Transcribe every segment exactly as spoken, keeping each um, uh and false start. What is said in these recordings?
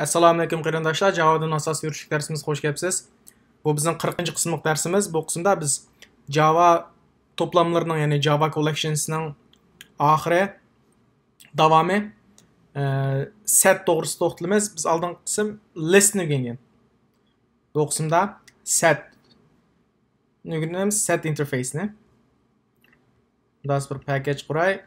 ئەسسالامۇئەلەيكۇم قېرىنداشلار، جاۋادىن ئاساسىي يۈرۈشلۈك دەرسىمىزگە خوش كەپسىز. بۇ بىزنىڭ قىرىقىنچى قىسىملىق دەرسىمىز. بۇ قىسىمدا بىز جاۋا توپلاملىرىنىڭ، يەنى جاۋا كوللېكشنسىنىڭ ئاخىرى، داۋامى، ئە، سەت توغرىسىدا توختىلىمىز. بىز ئالدىنقى قىسىم لىستنى ئۆگەنگەن. بۇ قىسىمدا سەت ئۆگىنىمىز، سەت ئىنتېرفېيسنى. بىر پاكەج قۇراي.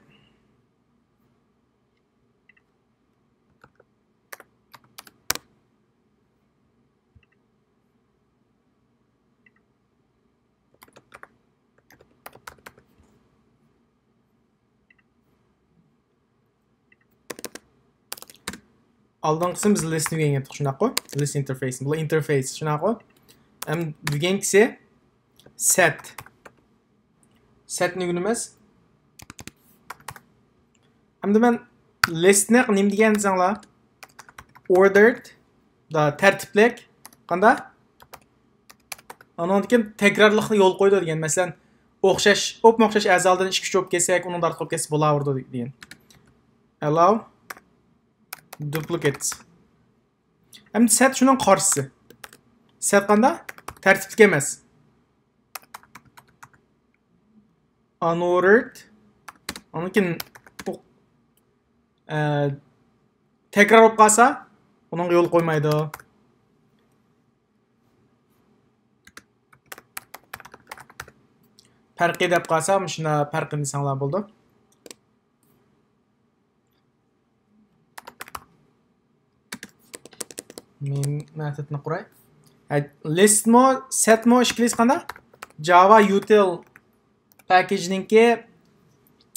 ئالدىنقىسىنى بىز لىستنى ئۆگەنگەنتۇق، شۇنداققۇ؟ لىست ئىنتېرفېيس. بۇ ئىنتېرفېيس، شۇنداققۇ؟ ھەم بۈگۈنكىسى سەت. سەتنى ئۆگىنىمىز. ئەمدى مەن لىستنى نېمە دېگەن دېسەڭلار؟ ئوردېرد، تەرتىپلىك. قانداق؟ ئانىڭدىن كېيىن تەكرارلىقنى يول قويىدۇ دېگەن. مەسىلەن، ئوخشاش، ئوپمۇ ئوخشاش ئەزالىرىدىن ئىككى ئۈچ بولۇپ كەتسەك، ئۇنىڭدا ئارتۇق بولۇپ كەتسە بولاۋېرىدۇ دېگەن. ئەلاۋ دوپلىكېتس. ئەمدى سەت شۇنىڭ قارشىسى. سەت قانداق؟ تەرتىپلىك ئەمەس. ئانئوردېرد. ئاندىن كېيىن ئۇ، ئە، تەكرار بولۇپ قالسا، ئۇنىڭغا يول قويمايدۇ. پەرقى دەپ قالسا، مۇشۇنداق پەرقىنى دېسەڭلار بولىدۇ. مېن مەتننى قۇراي. ھە، لىستمۇ، سەتمۇ ئىككىلىسى قانداق؟ جاۋا يۇتىل پاكېجنىڭكى،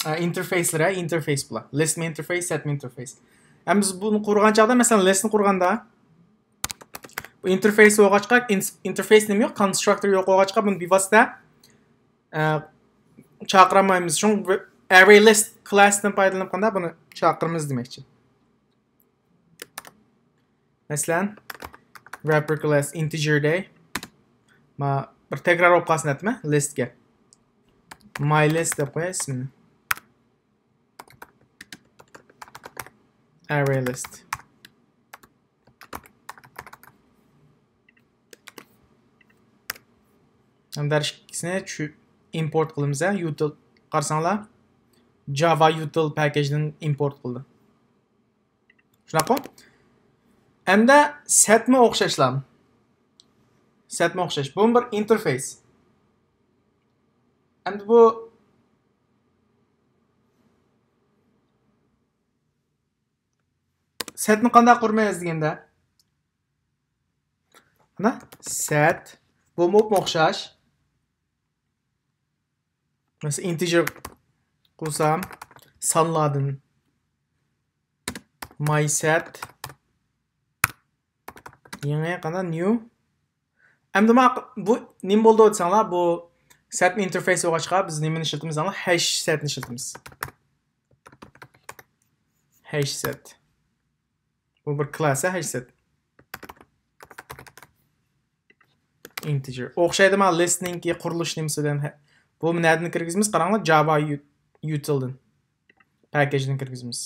ئە، ئىنتېرفېيسلىرى، ئىنتېرفېيس بۇلار. لىستمۇ ئىنتېرفېيس، سەتمۇ ئىنتېرفېيس. ھەم بىز بۇنى قۇرغان چاغدا، مەسىلەن، لىستنى قۇرغاندا، بۇ ئىنتېرفېيس بولغاچقا، ئىنس-، ئىنتېرفېيس نېمە يوق، كونستراكتور يوق بولغاچقا، بۇنى بىۋاسىتە، ئە، چاقىرالمايمىز. شۇڭا ئەررەي لىست كلاسىدىن پايدىلىنىپ قانداق بۇنى چاقىرىمىز دېمەكچى. مەسىلەن، ۋرەپپەر كلاس ئىنتېجېر دەي. ما، بىر تەكرار بولۇپ قالسۇن دەپتىمەن لىستكە. ماي لىست دەپ قوياي ئىسمىنى. ئەررەي لىست. ھەم دەرسنى چۈ-، ئىمپورت قىلىمىز، ھە، يۇتىل قارىساڭلار، جاۋا يۇتىل پاكېجدىن ئىمپورت قىلدى. شۇنداققۇ؟ ئەمدى سەتمۇ ئوخشاشلا. سەتمۇ ئوخشاش. بۇمۇ بىر ئىنتېرفېيس. ئەمدى بۇ سەتنى قانداق قۇرىمىز دېگەندە، مانا سەت، بۇمۇ ئوخشاش. مەسىلەن، ئىنتېجېر قىلسام، سانلاردىن ماي سەت، يېڭى قانداق، نيۇ. ئەمدى ما، بۇ نېمە بولدى دېسەڭلار، بۇ سەتمۇ ئىنتېرفېيس بولغاچقا، بىز نېمىنى ئىشلىتىمىز دېسەڭلار، ھەش سەتنى ئىشلىتىمىز. ھەش سەت. بۇ بىر كلاس، ھە، ھەش سەت. ئىنتېجېر. ئوخشايدۇ ما لىستنىڭكى قۇرۇلۇش نېمىسى بىلەن. ھە، بۇ نەدىن كىرگۈزىمىز؟ قاراڭلار، جاۋا يۇ-، يۇتىلدىن. پاكېجدىن كىرگۈزىمىز.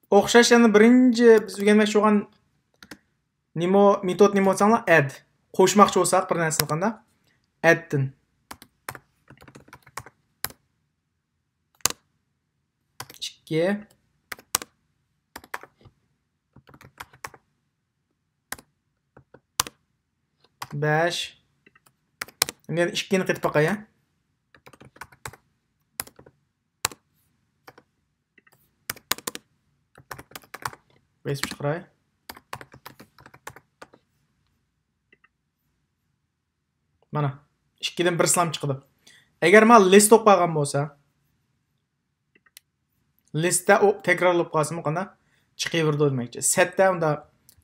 ئوخشاش يەنە بىرىنچى بىز ئۆگەنمەكچى بولغان نېمە، مېتود نېمە دېسەڭلار، ئەد. قوشماقچى بولساق بىر نەرسىنى قانداق؟ ئەدتىن. ئىككى. بەش. مەن ئىككىنى قېتىپ باقاي، ھە؟ بېسىپ چىقىراي. مانا، ئىككىدىن بىر سلام چىقىدۇ. ئەگەر مانا لىست بولۇپ قالغان بولسا، لىستتە ئۇ تەكرارلىنىپ قالسىمۇ قانداق؟ چىقىۋېرىدۇ دېمەكچى. سەتتە ئۇندا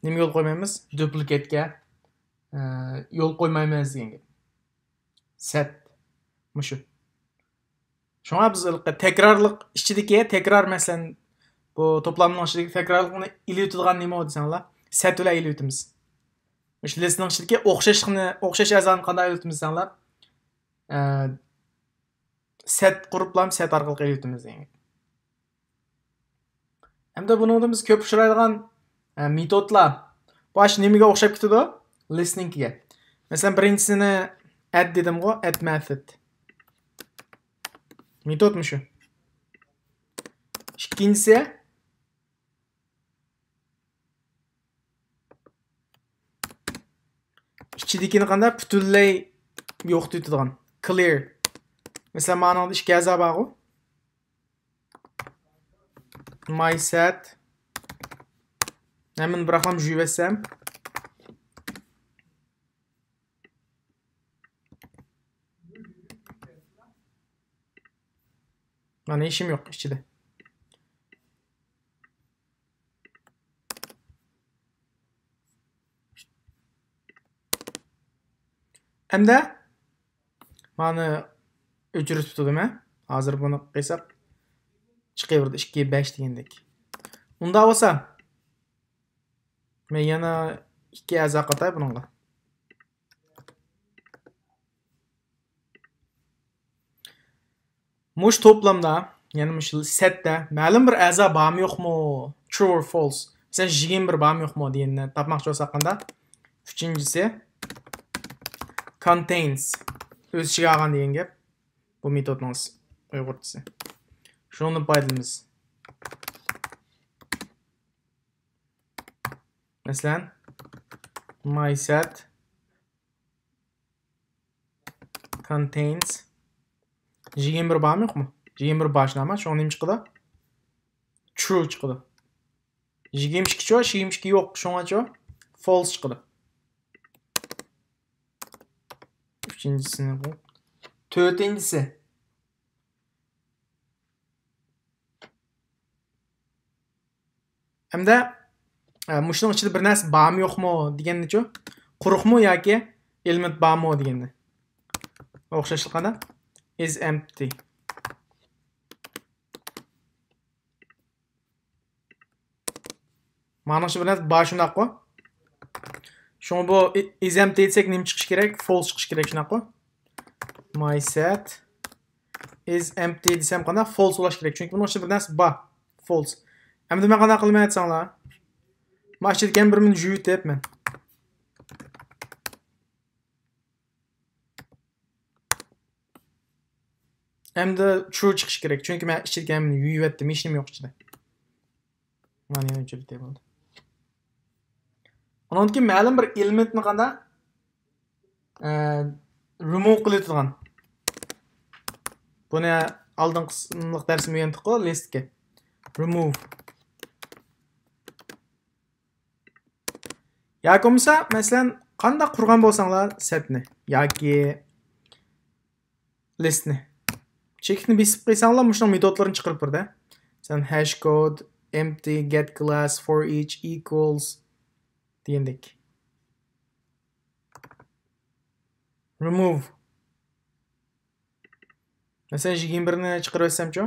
نېمە يول قويمايمىز؟ دوپلىكېتكە، ئە، يول قويمايمىز دېگەن گەپ. سەت. مۇشۇ. شۇڭا بىز ھېلىقى تەكرارلىق ئىچىدىكى تەكرار، مەسىلەن، بۇ توپلامنىڭ ئىچىدىكى تەكرارلىقنى ئېلىۋېتىدىغان نېمە دېسەڭلار، سەت بىلەن ئېلىۋېتىمىز. مۇشۇ لىستنىڭ ئىچىدىكى ئوخشاشلىقنى، ئوخشاش ئەزانى قانداق ئېلىۋېتىمىز دېسەڭلار، ئە، سەت قۇرۇپلا سەت ئارقىلىق ئېلىۋېتىمىز دېگەن. ھەمدە بۇنىڭدا بىز كۆپ ئۇچرايدىغان، ئە، مېتودلار. باش نېمىگە ئوخشاپ كېتىدۇ؟ لىستنىڭكىگە. مەسىلەن، بىرىنچىسىنى ئەد دېدىمغۇ، ئەد مېتود. مېتود مۇشۇ. ئىككىنچىسى، ئىچىدىكىنى قانداق پۈتۈنلەي يوقىتىۋېتىدىغان. كلىير. مەسىلەن، مانىڭدا ئىككى ئەزا بارغۇ. ماي سەت. ھەممىنى بىراقلام يۇيۇۋەتسەم. مانا، ھېچكىم يوق ئىچىدە. ئەمدى مانا ئۆچۈرۈپ تۇتۇپ مەن. ھازىر بۇنى قىلساق چىقىۋېرىدۇ، ئىككى بەش دېگەندەك. ئۇنداق بولسا، مەن يەنە ئىككى ئەزا قاتاي بۇنىڭغا. مۇشۇ توپلامدا، يەنى مۇشۇ سەتتە مەلۇم بىر ئەزا بارمۇ يوقمۇ؟ True or false. مەسىلەن، يىگىرمە بىر بارمۇ يوقمۇ دېگەننى تاپماقچى بولساق قانداق؟ ئۈچىنچىسى contains. ئۆز ئىچىگە ئالغان دېگەن گەپ. بۇ مېتودنىڭ ئۇيغۇرچىسى. شۇنىڭدىن پايدىلىنىمىز. مەسىلەن، ماي سەت contains يىگىرمە بىر بارمۇ يوقمۇ؟ يىگىرمە بىر بار شۇنداقمۇ؟ شۇڭا نېمە چىقىدۇ؟ True چىقىدۇ. يىگىرمە ئىككى چۇ، يىگىرمە ئىككى يوق، شۇڭا چۇ false چىقىدۇ. ئۈچىنچىسىنى بۇ. تۆتىنچىسى. ھەمدە، ئە، مۇشۇنىڭ ئىچىدە بىر نەرسە بارمۇ يوقمۇ دېگەننىچۇ؟ قۇرۇقمۇ ياكى ئېلېمېنت بارمۇ دېگەننى. ئوخشاشلىقىدا is empty. مانىڭ ئىچىدە بىر نەرسە بار شۇنداققۇ؟ شۇڭا بۇ is empty دېسەك نېمە چىقىشى كېرەك؟ False چىقىشى كېرەك شۇنداققۇ؟ ماي سەت is empty دېسەم قانداق؟ False بولۇشى كېرەك. چۈنكى بۇنىڭ ئىچىدە بىر نەرسە بار. False. ئەمدى مەن قانداق قىلىمەن دېسەڭلار؟ مانا ئىچىدىكى ھەممە بىرىنى يۇيۇۋېتىپ مەن. ئەمدى true چىقىشى كېرەك. چۈنكى مەن ئىچىدىكى ھەممىنى يۇيۇۋەتتىم. ھېچنېمە يوق ئىچىدە. مانا يەنە ئۆچۈرۈپ بولدى. ئۇنىڭدىن كېيىن مەلۇم بىر ئېلېمېنتنى قانداق؟ ئە، remove قىلىۋېتىدىغان. بۇنى ئالدىنقى قىسىملىق دەرسىمۇ ئۆگەندۇققۇ، لىستكە. Remove. ياكى بولمىسا، مەسىلەن، قانداق قۇرغان بولساڭلار سەتنى ياكى لىستنى، چېكىتنى بېسىپ قويساڭلار، مۇشۇنىڭ مېتودلىرىنى چىقىرىپ بېرىدۇ. مەسىلەن، hash code empty get class for each equals دېگەندەك. Remove. مەسىلەن، يىگىرمە بىرنى چىقىرىۋەتسەمچۇ؟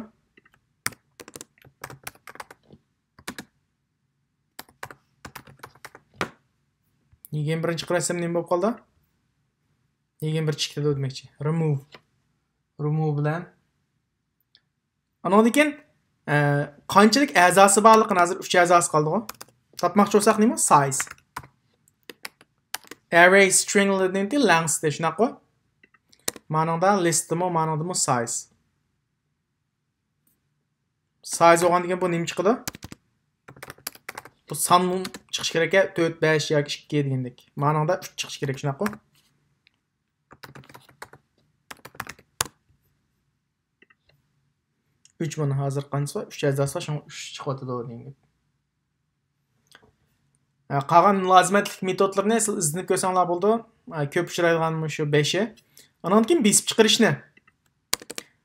يىگىرمە بىرنى چىقىرىۋەتسەم نېمە بولۇپ قالدى؟ يىگىرمە بىر چىقىدۇ دېمەكچى. Remove. Remove بىلەن. ئانىڭدىن كېيىن، ئە، قانچىلىك ئەزاسى بارلىقىنى، ھازىر ئۈچ ئەزاسى قالدىغۇ. تاپماقچى بولساق نېمە؟ Size. Array string لەنگسى شۇنداققۇ؟ مانىڭدا لىستىمۇ، مانىڭدىمۇ سايز. سايز بولغاندىكىن بۇ نېمە چىقىدۇ؟ بۇ سان چىقىشى كېرەك، تۆت، بەش ياكى ئىككى دېگەندەك. مانىڭدا ئۈچ چىقىشى كېرەك، شۇنداققۇ؟ ئۈچ مانا ھازىر قانچىسى بار؟ ئۈچ ئەزاسى بار، شۇڭا ئۈچ چىقىۋاتىدۇ دېگەن گەپ. ھە، قالغان مۇلازىمەتلىك مېتودلىرىنى سىز ئىزدىنىپ كۆرسەڭلار بولىدۇ. ھە، كۆپ ئۇچرايدىغان مۇشۇ بەشى. ئانىڭدىن كېيىن بېسىپ چىقىرىشنى.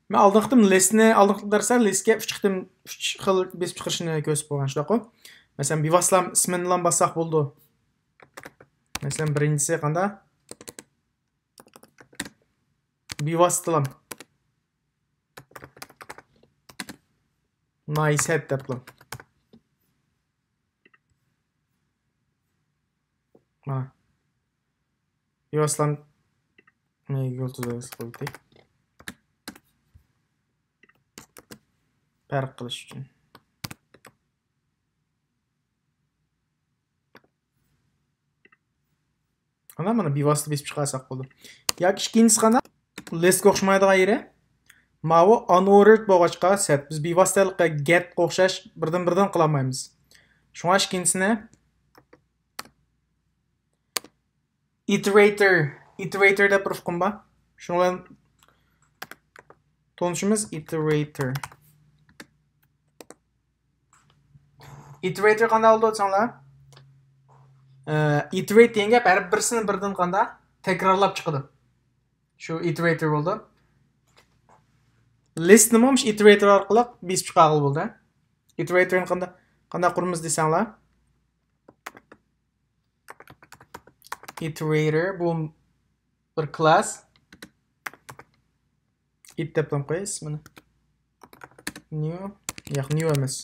مەن ئالدىنقى قېتىم لىستنى، ئالدىنقى دەرستە لىستكە ئۈچ قېتىم، ئۈچ خىل بېسىپ چىقىرىشنى كۆرسىتىپ قويغان شۇنداققۇ. مەسىلەن، بىۋاسىتىلا ئىسمىنىلا باسساق بولىدۇ. مەسىلەن، بىرىنچىسى قانداق؟ بىۋاسىتىلا. نايسەت دەپلا. مانا. بىۋاسىتىلا يۇلتۇز بەلگىسى قويدى. پەرق قىلىش ئۈچۈن. قانداق، مانا بىۋاسىتە بېسىپ چىقارساق بولىدۇ. ياكى ئىككىنچىسى قانداق؟ لىستقا ئوخشىمايدىغان يېرى. ماۋۇ ئانئوردېرد بولغاچقا سەت. بىز بىۋاسىتە ھېلىقى گەتقە ئوخشاش بىردىن بىردىن قىلالمايمىز. شۇڭا ئىككىنچىسىنى ئىتېرېتور، ئىتېرېتور دەپ بىر ئۇقۇم بار. شۇنىڭ بىلەن تونۇشىمىز. ئىتېرېتور. ئىتېرېتور قانداق بولىدۇ دېسەڭلار؟ ئىتېرېت دېگەن گەپ ھەر بىرسىنى بىردىن قانداق تەكرارلاپ چىقىدۇ. شۇ ئىتېرېتور بولىدۇ. لىستنىمۇ مۇشۇ ئىتېرېتور ئارقىلىق بېسىپ چىقارغىلى بولىدۇ. ئىتېرېتورنى قانداق، قانداق قۇرىمىز دېسەڭلار؟ ئىتېرېتور بۇ بىر كلاس. ئىت دەپ قوياي ئىسمىنى. نيۇ. ياق، نيۇ ئەمەس.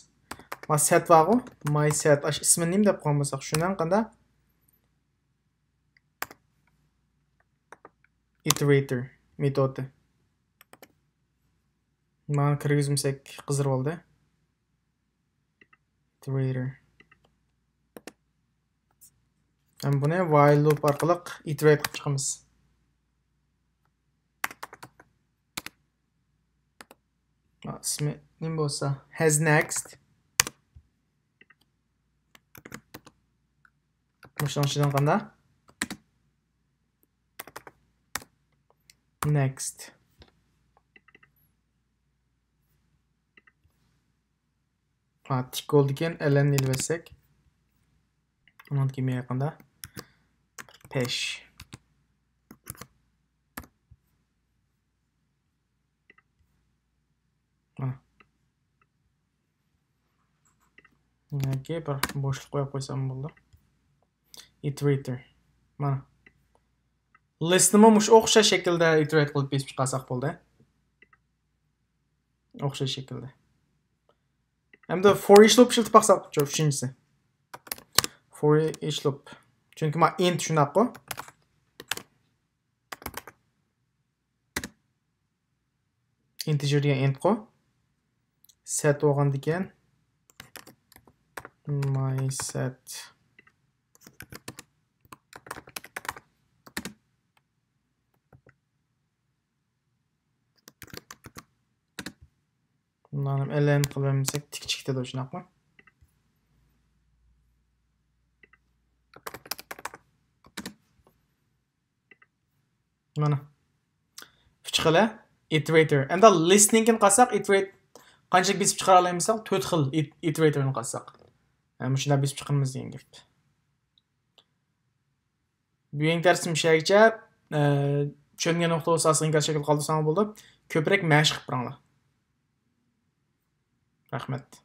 ما سەت بارغۇ. ماي سەت. ئاش ئىسمىنى نېمە دەپ قويغان بولساق، شۇنىڭ قانداق؟ ئىتېرېتور مېتودى. مانا كىرگۈزمىسەك قىزىرىپ ئالدى. ئىتېرېتور. ھەم بۇنى ۋايل لۇپ ئارقىلىق ئىتېرېت قىلىپ چىقىمىز. ئىسمى نېمە بولسا، ھەز نېكىست. مۇشۇنىڭ ئىچىدىن قانداق؟ نېكىست. ھا، تىك بولدىكەن، ئەلەننى ئېلىۋەتسەك. ئۇنىڭدىن كېيىن يېقىندا پەش. مانا. ياكى بىر بوشلۇق قويۇپ قويسام بولىدۇ. ئىتېرېتور. مانا. لىستنىمۇ مۇشۇ ئوخشاش شەكىلدە ئىتېرېت قىلىپ بېسىپ چىقارساق بولدى. ئوخشاش شەكىلدە. ئەمدى فور ئىچ لۇپ ئىشلىتىپ باقساق، شۇ ئۈچىنچىسى. فور ئىچ لۇپ. چۈنكى ما ئىنت شۇنداققۇ. ئىنتېجېر دېگەن ئىنتقۇ. سەت بولغاندىكىن. ماي سەت. بۇلارنى ئەلەن قىلىۋەرمىسەك تىك چىقىپ كېتىدۇ، شۇنداقمۇ؟ مانا. ئۈچ خىلى ئىتېرېتور. ئەمدى لىستنىڭكىنى قالساق، ئىتېرېت قانچىلىك بېسىپ چىقىرالايمىز دېسەڭ، تۆت خىل ئىت-، ئىتېرېتورنى قالساق. ھە، مۇشۇنداق بېسىپ چىقىرىمىز دېگەن گەپ. بۈگۈنكى دەرسىم شۇ يەرگىچە. ئە، چۈشەنگەن نۇقتا بولسا ئاستىغا ئىنكاس شەكلىدە قالدۇرساڭلار بولىدۇ. كۆپرەك مەشىق قىلىپ بېرىڭلار. رەھمەت.